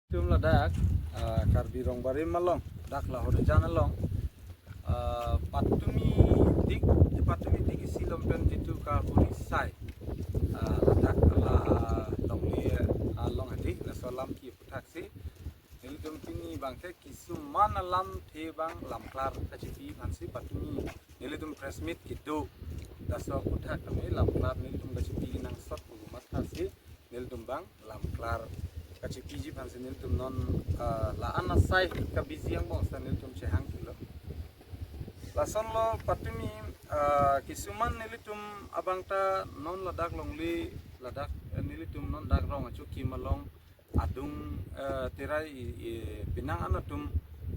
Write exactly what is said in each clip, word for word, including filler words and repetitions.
Tum ladak, ah, Karbi Rongbarim along, dak Lahorijan along, ah, patumi dik, patumi dik isi lom pen jitu kahuri sai, ah, ladak la, ah, longle, ah, along hadi, laso alam ke aputhaksi nelitum pini abangke kisuman alamthe abang lamklar kachipi aphansi patumi nelitum press meet kedo. Laso aputhak tame lamklar nelitum kachipi kenangsot pu mathasi nelitum abang lamklar kachipiji aphansi nelitum non, ah, la-an asai kabiji angbong seta nelitum chehang thulo. Lasonlo patumi, ah, kisuman nelitum abang ta non ladak longle, ladak, eh, nelitum non dak rong achokim along adung, eh, terai i, i, penang an atum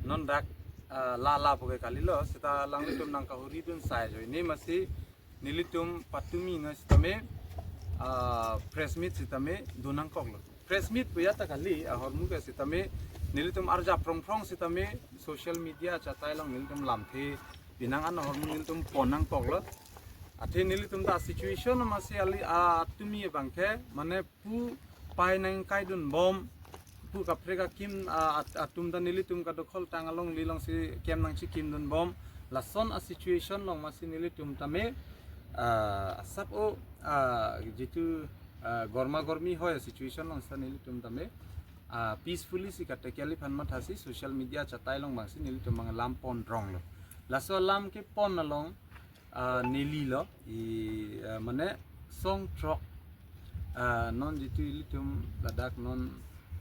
non dak, eh, la la puke kalilo, seta alanglitum nangkahuri dun sai ajoine masi nelitum patumi non sitame, ah, press meet sitame donangkoklo. Press meet pu ya ta kali, ahormu ke sitame nelitum arja prong prong sitame social media achatai along nelitum lamthe penang an ahormu nelitum ponnangkoklo. Athe nelitum ta situation masi ali, ah, tumi abangke, mane pu pai nangkaidunbom, pu kaprek akim, ah, at-, atum ta nelitum kadokholang along lilong si kem nangchikimdun bom. Lason a situation along masi nelitum tame, ah, asap o, ah, jitu, ah, gorma gormi hoi a situation along seta nelitum tame, ah, peacefully si kate kali aphan mathasi social media achatai along abangsi nelitum abang alam pon ronglo. Laso alam kepon along, ah, nelilo, i, ah, mane song throk, ah, non jitu ilitum ladak non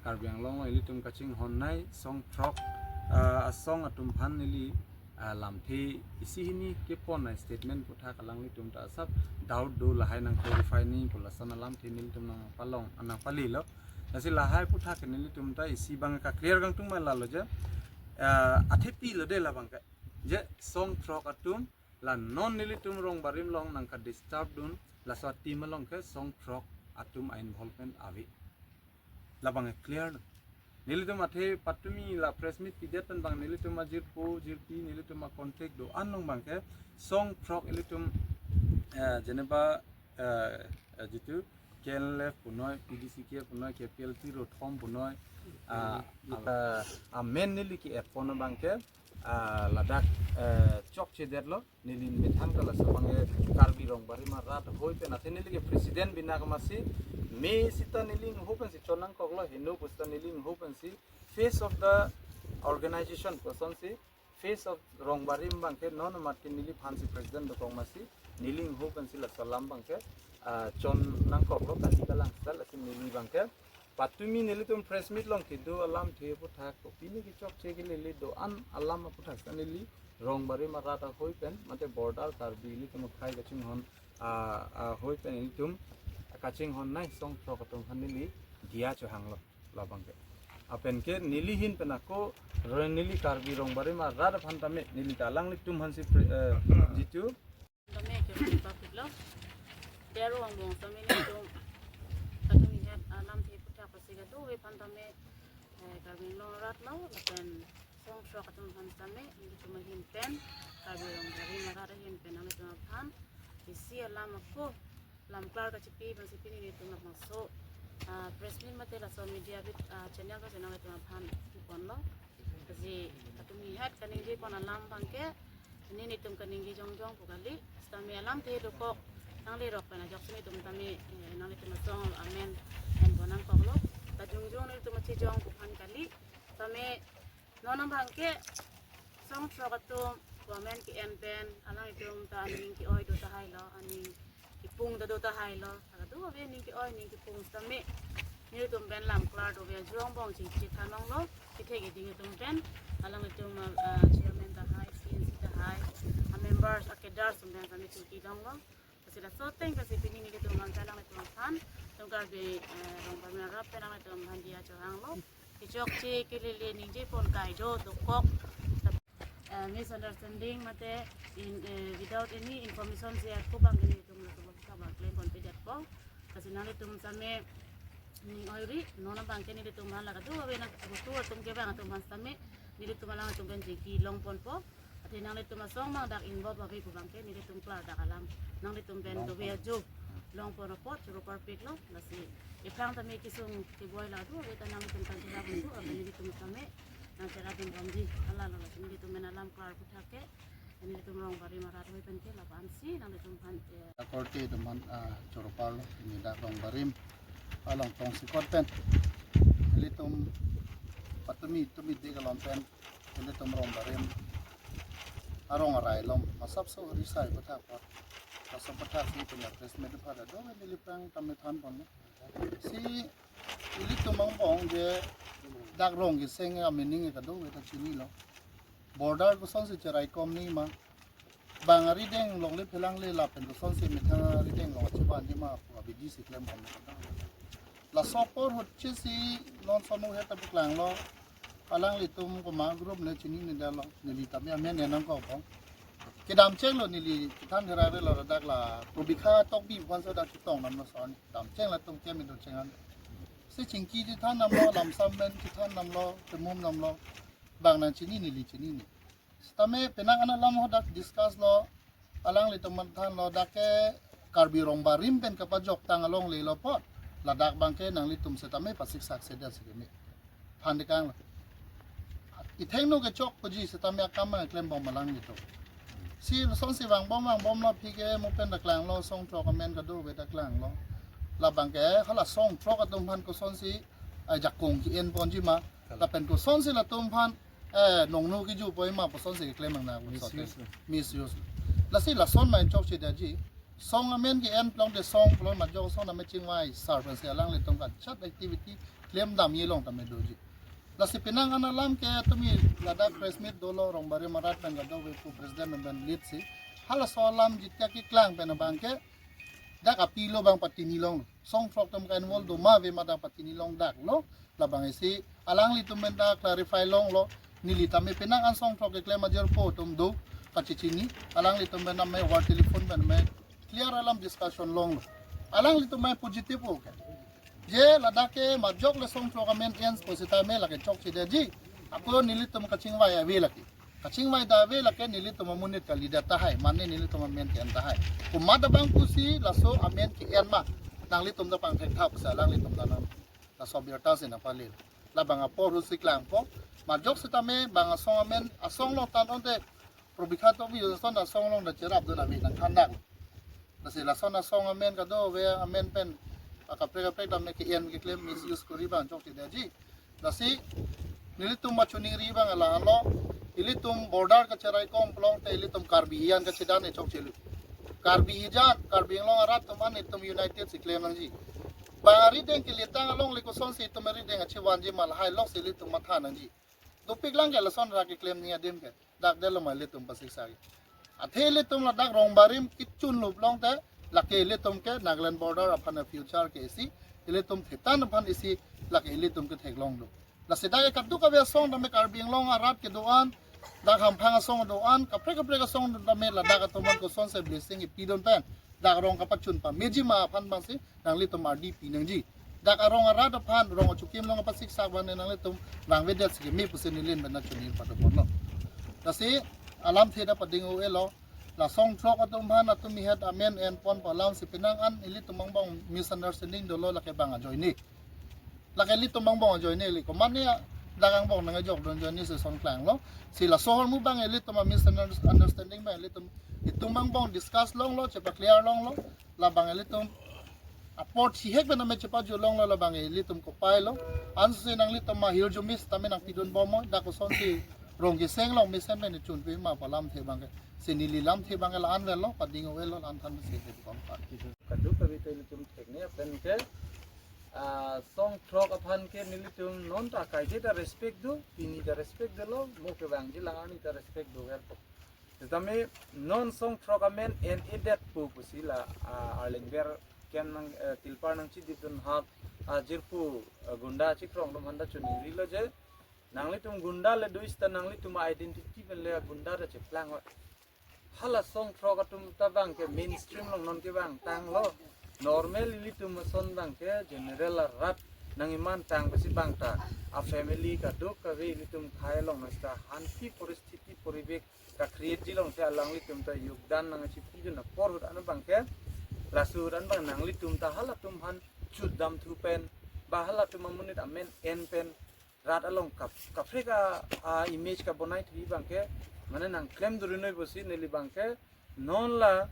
Karbi Anglong along ilitum kachinghon nei song throk, ah, asong atum aphan neli, ah, lamthe isi hini kepon a statement aputhak alanglitum ta asap doubt do, lahai nang clarify nangji pu lason alamthe nelitum nangpalong, nangpalelo. Lasi lahai aputhak nelitum ta isi abang ka clear kangtung ma lalo je, ah, athepi lo de labangke. Je song throk atum la non nelitum Rongbarim along nangkadisturb dun, laso ateam along ke song throk atum a involvement ave. Labang clear lo. Nelitum athe patumi la press meet pidet pen abang nelitum ajirpo, jirpi, nelitum acontact do-an along abangke song throk ilitum, eh, jeneba, eh, eh, jitu K N L F punoi, P D C K punoi, K P L T rothom punoi, ah, ah, amen neli ke-et pon abangke, ah, ladak, eh, chokchedetlo, neli methang ta laso abangke Karbi Rongbarim arat ahoi pen athe neli ke president bina kemasi, me seta neli ingho pensi chonnangkoklo, heno pu seta neli ingho pensi face of the organization kosonsi face of Rongbarim abangke non amat ke neli aphansi president dokok masi, neli ingho pensi laso alam abangke, ah, chonnangkoklo kali kalang seta lasi neli abangke patumi nelitum press meet along kedo alamthe aputhak, kopine kechokche kelele do-an alam aputhak seta neli Rongbarim arat ahoi pen, mate border Karbi ilitum akhai kachinghon, ah, ahoi pen ilitum kachinghon nei song throk atum aphan neli diya chohanglo labangke. Lapen ke neli ahin pen ako ro neli Karbi Rongbarim arat aphan tame neli ta alanglitum aphansi pre-, eh, jitu tame ke public lo. Dero angbong tame nelitum kadung het alamthe aputhak pasi kadokave aphan tame, eh, Karbi Anglong arat lo, lapen song throk atum aphan tame, nelitum ahin pen, Karbi Rongbarim arat ahin pen, nanglitum aphan isi alam ako lamklar kachipi abangsi pini nelitum labangso, ah, press meet mate laso media bit, ah, channel abangsi nanglitum aphan keponlo. Lasi patumi het kaningjepon alam abangke, nelitum kaningje jongjong pu kali, sitame alamthe dokok nanglerok pen ajoksi nelitum tame, eh, nanglitum asong amen enpon nangkoklo. Ta jongjong nelitum achejong pu aphan kali, tame non abangke song throk atum amen ke-en pen alanglitum ta aning ke-oi do tahailo, aning kepung ta do tahailo. Kadokave aning ke-oi aning kepung sitame nelitum pen lamklar do ave, ajo angbong chingki chethan longlo, kethek keding atum pen, alanglitum, ah, chairman tahai, C N C tahai, a members, a cadres atum pen sitame chingki longlo. Lasi laso ateng pensi pini nelitum abangke alanglitum aphan, itum Karbi, eh, Rongbarim arat pen alanglitum aphan diya chohanglo. Kechokche kelele ningjepon kai do dokok, eh, misunderstanding mate in, eh, without any information si ako abangke nelitum laso abang klem ponpedetpo. Lasi nanglitum tame ning oiri, non abangke nelitum aphan la kadokave nang butu atum kevang atum aphan tame nelitum alanglitum pen chingki longponpo. Athe nanglitum asong abang dak involve ave pu abangke nelitum klardak alam nanglitum pen dove ajo. Longpon apot choro parpiklo, lasi ephrang tame kesung keboi la do, ave ta nangtum kan cherap do, ave nelitum tame nangcherap dun bomji, hala lo, lasi nelitum men alam klar aphuthak ke, nelitum Rongbarim arat ave pen ke, lapu-an si, nanglitum aphan, eh, Korte atum aphan, ah, choro parlo, neli dak Rongbarim along tongsekot pen, nelitum patumi tumi de kalon pen, nelitum Rongbarim arong arai along, masap so risai aphuthak apot, laso aphuthak si punya press meet aphan do, neli ephrang tame thanpon. Si ilitum angbong je dak Rongkeseng a-meaning kadokave ta chinilo. Border kosonsi cheraikom nangji ma, bang arideng longle phelangle lapen kosonsi methang arideng along chevanji ma pu abidi si klembom. Laso apor ahut si non somu heta paklanglo. Alanglitum komat group ne chinine detlo, neli tame amen nangkokpo. Kedam chenglo neli kethan therak detlo, dak la Probikha Tokbi aphan so dak chetong damlo, so ni dam cheng latum keme do cheng an. Si chingki chethan damlo, lamsam men chethan damlo, chemum damlo, bang nangchini neli chinine. Sitame penang an alam ho dak discuss lo, alanglitum aphan thanlo, dak ke Karbi Rongbarim pen kapajoktang alongle lo apot, ladak abang ke nanglitum sitame pasiksak sedet sekeme. Phan dekang lo. Ithengno kechok puji sitame akam abang klembom alanglitum. Si lasonsi vangbom vangbomlo aphi ke mo pen daklanglo, song throk amen kadokave daklanglo. Labang ke hala song throk atum aphan kosonsi, eh, jakong ke-enponji ma, lapen kosonsi latum aphan, eh, nongno kejupoi ma, kosonsi keklem nang na, misuse. Misuse. Lasi lason ma chokche detji. Song amen ke-en plong de song plong majok song tame chingvai sar pensi alanglitum kachat activity klem damji along tame doji. Lasi penang an alam ke tumi ladak press meet dolo, Rongbarim arat pen kadokave pu president pen lead si. Halaso alam jitya keklang pen abang ke dak apilo abang patini longlo. Song throk atum ka-involve do ma ave ma dak patini long daklo. Labang isi alanglitum pen ta clarify longlo. Neli tame penang an song throk keklem ajirpo atum do kachechini. Alanglitum pen tame over telephone pen tame clear alam discussion longlo. Alanglitum tame positive, okay. Je ladak ke majok le song throk amen en pusitame lake chokche detji. Ako nelitum kachingvai ave lake. Kachingvai ta ave lake nelitum amonit kalidet tahai, mane nelitum amen ke-en tahai. Komat abang pusi laso amen ke-en ma, nanglitum ta pangthek thap sa alanglitum ta nang. Laso abirta si nangpale. Labang apor ahut si klangpo. Majok sitame bang asong amen, asong along than onte Probikha Tokbi ason asong along ta cherap dun ave nangthan dak. Lasi lason asong amen kadokave amen pen akaprek kaprek tame ke-en keklem misuse kori abang chokche detji. Lasi nelitum pachoningri abang la-anlo, ilitum border kacheraikom plong te ilitum Karbi hijan kachedan e chokchelo. Karbi hijan, Karbi Anglong arat atum an itum united si klem nangji. Bang arideng keletang alongle kosonsi itum arideng achevanji ma lahai along si ilitum matha nangji. Dopik lang ke lason ra keklem nangji adim ke. Dak detlo ma ilitum pasiksak. Athe ilitum ladak Rongbarim kechun lup long te, lake ilitum ke Nagaland border aphan a-future ke isi, ilitum thetan aphan isi, lake ilitum ke theklong do. Lasi dak kadokave asong tame Karbi Anglong arat kedo-an, dak hamphang asong do-an, kaprek kaprek asong tame ladak atum aphan kosonsi blessing ipidun pen, dak rong kapachun pameji ma aphan abang si, nanglitum ardi pi nangji. Dak arong arat aphan, rong achukim along apasiksak abang ne nanglitum vangvedet si keme pusi neli pen nangchoningri padopon lo. Lasi alamthe ta pading-o-elo, la song throk atum aphan atum ihet amen enpon pu alam si penang an ilitum angbong misunderstanding dolo lake bang ajoine. Lake ilitum angbong ajoine li, komat ne dak angbong nangkejok dun ajoine si son klanglo. Si laso ahormu abang ilitum a-misunderstanding abang ilitum itum angbong discuss longlo, chepa-clear longlo. Labang ilitum apor chihek pen tame chepajut longlo, labang ilitum kopai lo. Ansi nanglitum ma hirjumis tame nangpidun bom mo, dak kosonsi Rongkeseng along mesen pen chunpi ma pu alamthe abang ke. Si neli lamthe abang ke la-an avelo, pading-o-elo, la-an than si ke bom pa. Kadokave ta ilitum thekne pen ke, ah, song throk aphan ke nelitum non ta kaike ta respect do, pini ta respect dolo, mo kevangji lang arni ta respect doverpo. Sitame non song throk amen en-edet pu pusi la, ah, arlengver ken nang, eh, tilpar nangchidip dun hap, ah, jirpo, eh, gunda chikrong atum aphan ta choningrilo je. Nanglitum gunda le do sita nanglitum identity pen le gunda ta cheplang oi. Hala song throk atum ta abang ke mainstream along non kevangtanglo. Normal ilitum ason abang ke general arat nangimantang pusi abang ta a-family kadokave ilitum khei along nasta hansi poristhiti poribek ka-create ji long si alanglitum ta yogdan nangchipidun apor ahut ano abang ke Laso ran bang nanglitum ta halatum aphan chut damthu pen, ba halatum amonit amen en pen, rat along kap, kaprek a, a image kabonai thu abangke, mane nangklem durinoi pusi neli abangke, non la,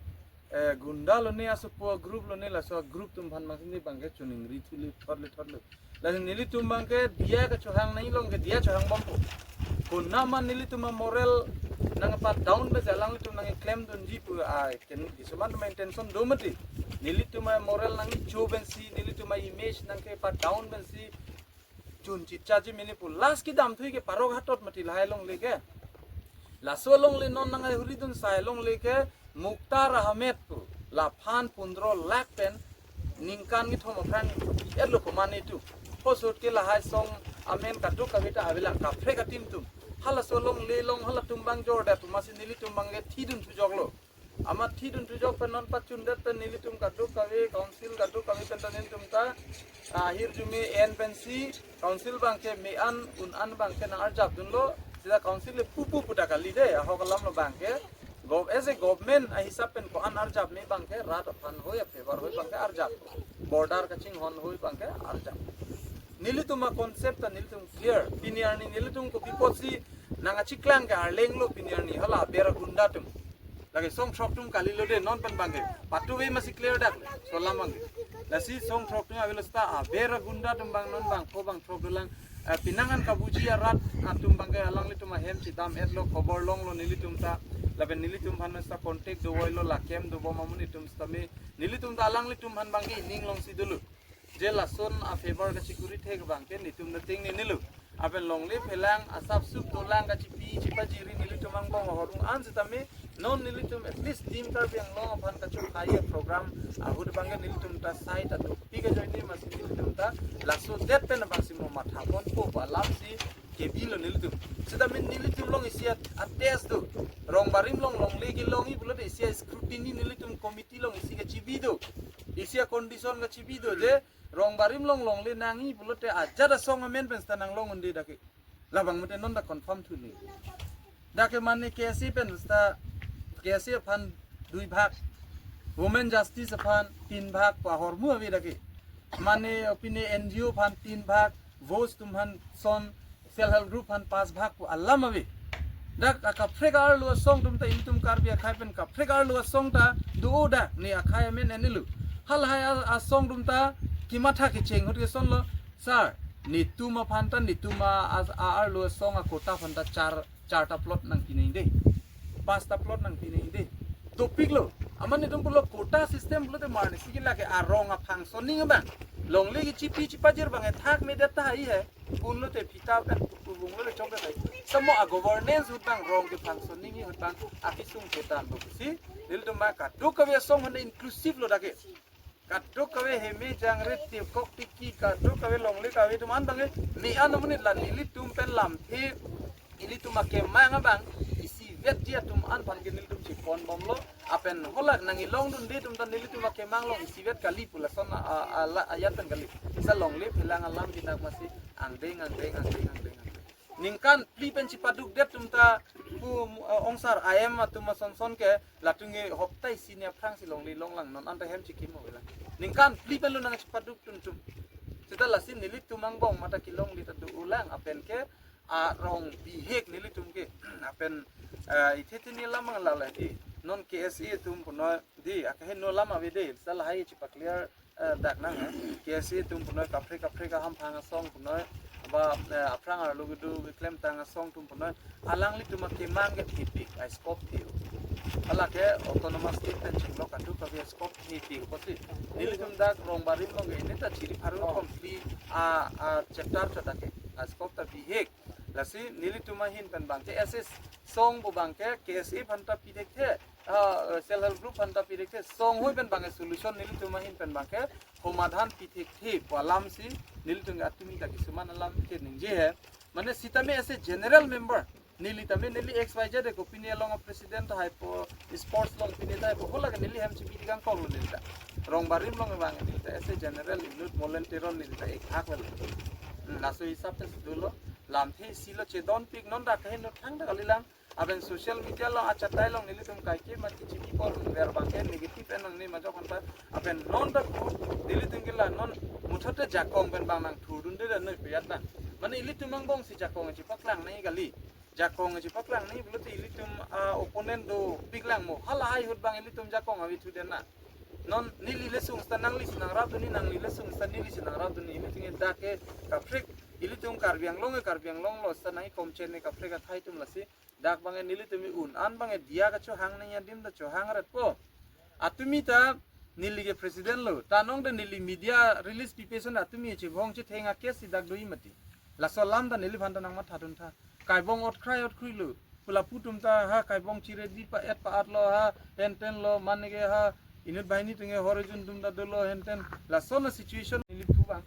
eh, gunda lone asopo group lone laso group atum aphan bangsi neli abangke choningri thuli thotli thotli. Laso nelitum abangke diya kachohang nangji along ke diya chohang bompo. Konat ma nelitum amoral nangpa down pen si alanglitum nangklem dunji pu a ken isuman ma intention do mati. Nelitum amoral nangcho pensi, nelitum a image nangkepa down pensi chun chichaji mini pu last kedamthu ke parok hatot mati lahai alongle ke. Laso alongle non nanghai huri dun sai alongle ke Mukhtar Ahmed pu laphan pundro lakh pen ningkan kethom aphrang etlo komane tu. Hosot ke lahai song amen kadokave ta avelang kaprek atim atum. Halaso alongle along halatum abang jordet amatsi nelitum abangke thi dun thujoklo. Amat thi dun thujok pen non pachundet pen nelitum kadokave council kadokave pen ta nelitum ta ahirjume en pensi council abangke me-an un-an abangke nang-arjap dunlo. Seta council le pupu puta kali de, ahok alam lo abangke. Gov-, as a government ahisap pen ko-an arjap me abangke rat aphan hoi, a favor hoi abangke arjap. Border kachinghon hoi abangke arjap. Nelitum a concept ta nelitum clear. Pini arni nelitum kopi apotsi nangkachiklang ke arleng lo pini arni hala aber agunda atum. Lake song throk atum kalilo de non pen abangke. Patu ave masi clear dak. So alam abangke. Lasi song throk atum avelo seta aber agunda atum abang non abang ko abang throk dolang. Eh, pinangan kabuji arat atum abangke alanglitum ahem chedam etlo khobor longlo nelitum ta. Lapen nelitum aphan seta contact dovoilo lakem dobom amonit atum seta me. Nelitum ta alanglitum aphan abangke ining longsi dolo. Je lason a favor kachikuri thek abangke netum neting ne nelo. Apen longle phelang asap sup dolang kachipi chipajiri nelitum angbong ahormu an setame non nelitum at least Team Karbi Anglong aphan kachokhai program ahut abangke nelitum ta sai ta dopi kajoine amatsi nelitum ta laso det pen abangsi mo matha ponpo pu alamsi kebilo nelitum. Setame nelitum along isi a, a test do. Rong barim along longle kelongji pulote isi a scrutiny nelitum committee along isi kachibi do. Isi a condition kachibi do je rong barim along longle nangji pulote ajat asong amen pen seta nanglong un-e dak ke. Labang mate non ta confirm thu ni. Dak ke mane K S A pen seta K S A aphan dui bhag, Women Justice aphan tin bhag pu ahormu ave dak ke. Mane pine N G O aphan tin bhag, Voice atum aphan son, Self Help Group aphan pas bhag pu alam ave. Dak a kaprek arlo asong atum ta ilitum Karbi akhai pen kaprek arlo asong ta do dak ne akhai amen en-elo. Halahai a, asong atum ta kematha kecheng ahut kesonlo. Sir, netum aphan ta netum a, a, a arlo asong a quota aphan ta char, char ta plot nangpi nangji de. Pas ta plot nangpi nangji de. Dopiklo. Amat netum pulo quota system pulote marnisi ke lake arong aphang soning abang. Longle kechipi chipajir abang ethak me det tahai he. Punlote phita pen pubung lo le chok le. Samo a governance ahut abang rong kephang soningji ahut abang akesung ketan bo pusi. Nelitum ma kadokave asong hande inclusive lo dak ke. Kadokave heme jangre tipkok tiki kadokave longle kave atum an abangke me-an amonit la nelitum pen lamthe ilitum akemang abang isivet ji atum an aphan ke nelitum chepon bomlo. Apen hala nangkelong dunde atum ta nelitum akemang along isivet kali pu lason a, a, a, la, ajat pen kali. Seta longle phelang alam kinak amatsi angdeng angdeng angdeng angdeng angdeng. Ningkan phli pen chipaduk det atum ta pu, uh, ongsar I M atum asonson ke latum ke hopta isi ni aphrangsi longle longlang non anta hem chikim avelang. Ningkan phli pen lo nangchipaduk atum atum. Seta lasi nelitum angbong mate kelongle ta dolang apen ke arong bihek nelitum ke apen, eh, ithe tini alam angla la di non K S A atum punoi di akaheno alam ave de seta lahai chipaclear, eh, dak nang, eh. K S A atum punoi kaprek kaprek ahamphang asong punoi ba, eh, aphrang arlo kedo keklemtang asong atum punoi alanglitum akemang ke thepik a scope theu. Hala ke autonomous state pen chenglok kadokave scope thepik pusi. Nelitum dak rong barim along ke ne ta chiri pharo Oh. Complete a, a chapter ta dak ke a scope ta bihek. Lasi nelitum ahin pen abangke S S song pu abangke K S A aphan ta pi thekthe, ah, Self Help Group aphan ta pi thekthe, song hoi pen abangke solution nelitum ahin pen abangke somadhan pi thekthe pu alamsi nelitum atumi ta kisuman alam ke ningje he. Mane sitame as a general member, neli tame neli X Y Z de ko pini along a president tahai po, sports along pini tahai po, hala ke neli hem chibi dikang kong neli ta. Rong barim along abang neli ta as a general inut volunteer neli ta ek hak vel. Hmm, laso hisap te si dolo. Lamthe isi lo chedonpik non dak kaheno thangta kalilang. Aben social media along achatai along nelitum kaike mati chipi kor ver abangke negative en nangne majok hanta. Aben non ta ku nelitum ke la non muthote jakong pen bang nangthurdunde dan noi piyat na. Mane ilitum angbong si jakong chipaklang nangji kali. Jakong chipaklang nangji pulote ilitum, ah, opponent dopiklang mo. Halahai ahut bang ilitum jakong ave thu den na. Non neli le sung seta nangli si nangrapdunde, nangli le sung seta neli si nangrapdunde. Ilitum ke dak ke kaprek, ilitum Karbi Anglong ke Karbi Anglong lo seta nangji komchen ne kaprek athai atum lasi. Dak abangke nelitum un-an abangke diya kachohang nangji adim ta chohang ret po. Atumi ta neli ke president lo. Ta nong ta neli media release pipe ason atumi chibong chitheng a case si dak doji mati. Laso alam ta neliphan ta nangmatha duntha. Kaibong otkrai otkri lo. Pula putum ta ha kaibong chiredi pa-et pa-at lo ha, henten lo, mane ke ha inut banghini atum ke horizon atum ta dolo henten. Laso na situation neli thu bang,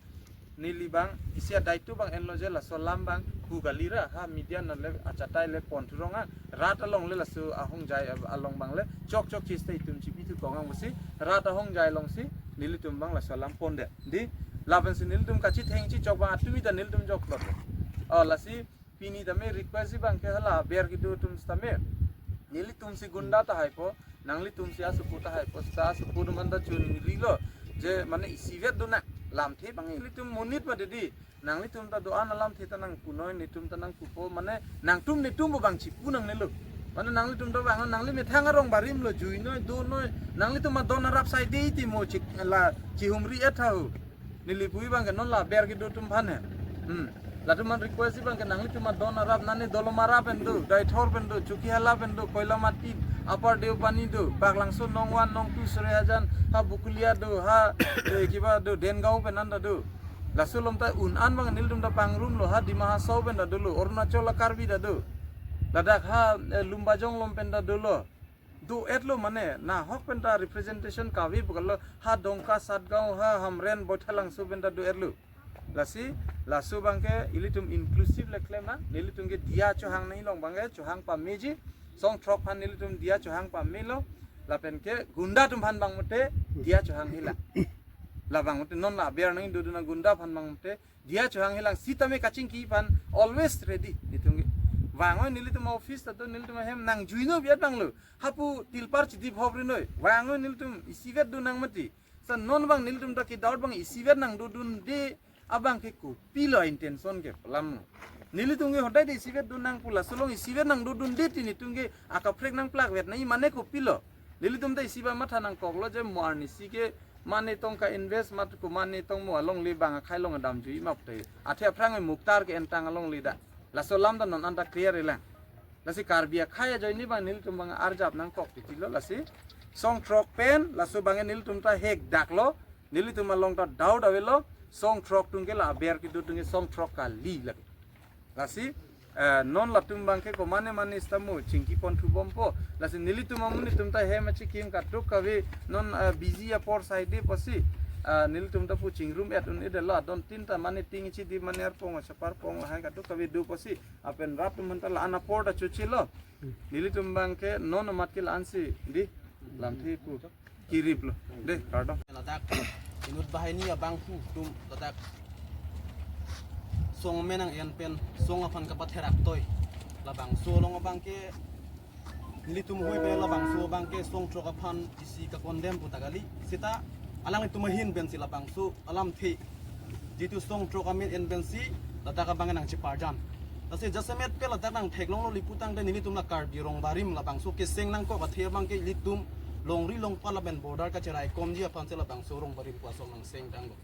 neli bang isi adai thu bang enlo je laso alam bang ku kali ra ha media na le achatai le pon thurong a rat along le laso ahongjai along bang le chok chok chis ta itum chipi thu kong ang pusi rat ahongjai along si nelitum bang laso alam ponde. Di lapen si nelitum kachitheng chichok bang atumi ta nelitum jok plot. Oh, lasi pini tame request si bangke hala aber kedo atum sitame. Nelitum si gunda tahai po, nanglitum si asopo tahai po, sita asopo atum anta chunri lo. Je mane isivet do na, lamthe bang ilitum monit ma dedi. Nanglitum ta do-an alamthe ta nangpunoi, netum ta nangpupo, mane nangtum netum bo bang chipu nangnelo. Mane nanglitum ta bang nangli methang arong barim lo, juinoi, donoi, nanglitum adon arap sai de ti mo chik la chihumri-et tha ho. Neli pu abangke non la aber kedo atum aphan he. Hmm. Latum aphan request abangke nanglitum adon arap nane Dolomara pen do, Deithor pen do, Chokihola pen do, Koilamati, Upper Deopani do, Baklangso Nong One, Nong Two, Sorihajan, ha Bokolia do, ha, eh, kiba do, Dengaon pen anta do. Laso along ta un-an bang nelitum ta pangrum lo, ha Dima Hasao pen ta dolo, Arunachal a Karbi ta do. Ladak ha, eh, Lumbajong along pen ta dolo. Do-et lo mane, nahok pen ta representation kave pu kalo, ha Dongka Satgaon, ha Hamren Baithalangso pen ta do-et lo. Lasi, laso abangke ilitum inclusive le klem na, nelitum ke diya chohang nangji along abangke chohang pameji, song throk aphan nelitum diya chohang pamelo, lapen ke gunda atum aphan bang mate diya chohang hela. Labang mate non la aber nangji dodun a gunda aphan bang mate diya chohang helang sitame kachingki aphan always ready nelitum ke. Vangoi nelitum office ta do nelitum ahem nangjuino biat bang lo. Hapu tilpar chidi phop rinoi. Vangoi nelitum isivet do nang mati. Sa non bang nelitum ta ke doubt bang isivet nangdodunde abangke kopilo intention ke pelam. Nelitum ke hodai de isivet do nang pu laso along isivet nangdodunde ti nelitum ke akaprek nangplakvet nangji mane kopilo. Nelitum ta isi ba matha nangkoklo je mo arnisi ke mane tong ka-invest mat ko mane tong mo alongle bang akhai along damjui map te. Athe aphrang e Mukhtar ke entang alongle da. Laso alam ta non anta clear ilang. Lasi Karbi akhai ajoine bang nelitum bang arjap nangkok titi lo lasi. Song throk pen, laso abangke nelitum ta hek dak lo. Nelitum along ta doubt avelo. Song throk atum ke la aber kedo atum ke song throk kali lake. Lasi, eh, non latum abangke ko mane mane sitame chingki pon thubom po. Lasi nelitum amonit atum ta hem achikim kadokave non, eh, busy apor sai de pusi. Eh, nelitum ta pu chingrum et un-e de lo adon tin ta mane ting chidi mane arpong achapar pong hai kadokave do pusi. Apen rat atum aphan ta la-an apor ta chochelo. Nelitum abangke non amat ke la-an si di lamthe pu. Kirip lo. De, kardom. Ladak inut banghini abang pu atum ladak song menang en pen song aphan kapatherak toi. Labangso along abangke nelitum hui pen labangso abangke song throk aphan isi ka-condemn pu ta kali. Seta alanglitum ahin pensi labangso alamthe jitu song throk amen en pensi ladak abang nangcheparjan. Lasi jasemet pen ladak nangtheklonglo lapu tangte nelitum la Karbi Rongbarim labangso keseng nangkok athe abangke ilitum longri longpat lapen border kacheraikomji aphansi labangso Rongbarim pu asong nangseng tanglo.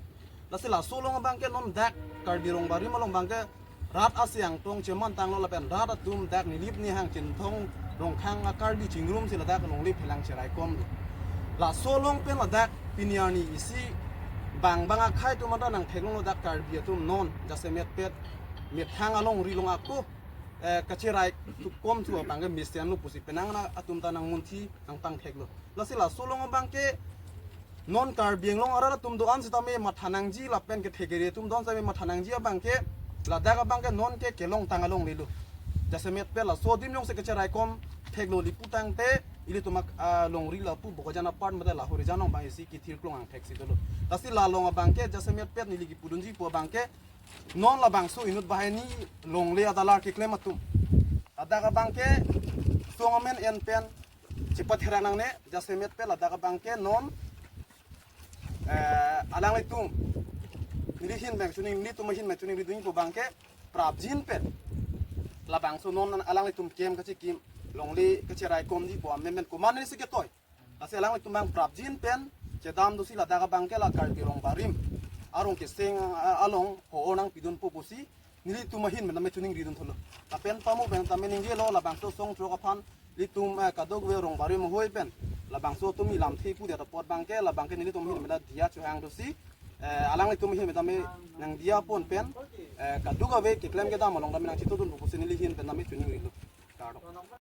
Lasi laso along abangke non dak Karbi Rongbarim along abangke rat aseng tong cheman tanglo lapen rat atum dak Nilip Nihang Chinthong Rongkhang a Karbi chingrumsi ladak longle phelang cheraikomlo. Laso along pen ladak pini arni isi bang bang akhai atum anta nangtheklonglo dak Karbi atum non jasemet pen methang alongri along ako, eh, kacherai thukom thu abangke mesen lo pusi penang na atum ta nangmunthi nangpangtheklo. Lasi laso along abangke non Karbi Anglong arat atum do-an sitame matha nangji lapen kethekere atum do-an sitame matha nangji abangke ladak abangke non ke kelongtang alongle lo. Jasemet pen laso adim jongsi kacheraikom theklo lapu tangte ilitum ak-, ah, longri lapu Bokajan apart mate la Horijan along abang isi kithir klong angthek si dolo. Lasi la along abangke jasemet pen neli kipudunji pu abangke non labangso inut banghini longle adalar keklem atum. Ladak abangke Song amen en pen chepatherang nangne, jasemet pen ladak abangke non, eh, alanglitum neli ahin pen chuning, nelitum ahin pen chuning ridunji pu abangke prapjin pen labangso non alanglitum kem kachikim longle kacherai komji pu amen pen komat neli si ketoi. Lasi alanglitum abang prapjin pen chedam dosi ladak abangke la Karbi Rongbarim arong keseng, ah, along ho-o nangpidunpo pusi nelitum ahin pen tame chuning ridun thulo. Lapen pamo pen tame ningjelo labangso song throk aphan nelitum, eh, kadokave Rongbarim ahoi pen labangso atum mi lamthe pudet apot abangke labangke nelitum ahin pen diya chohang dosi, eh, alanglitum ahin pen tame nangdiya pon pen, eh, kadokave keklem kedam along tame nangchitudunpo pusi neli ahin pen tame chuning rilo. Kardom.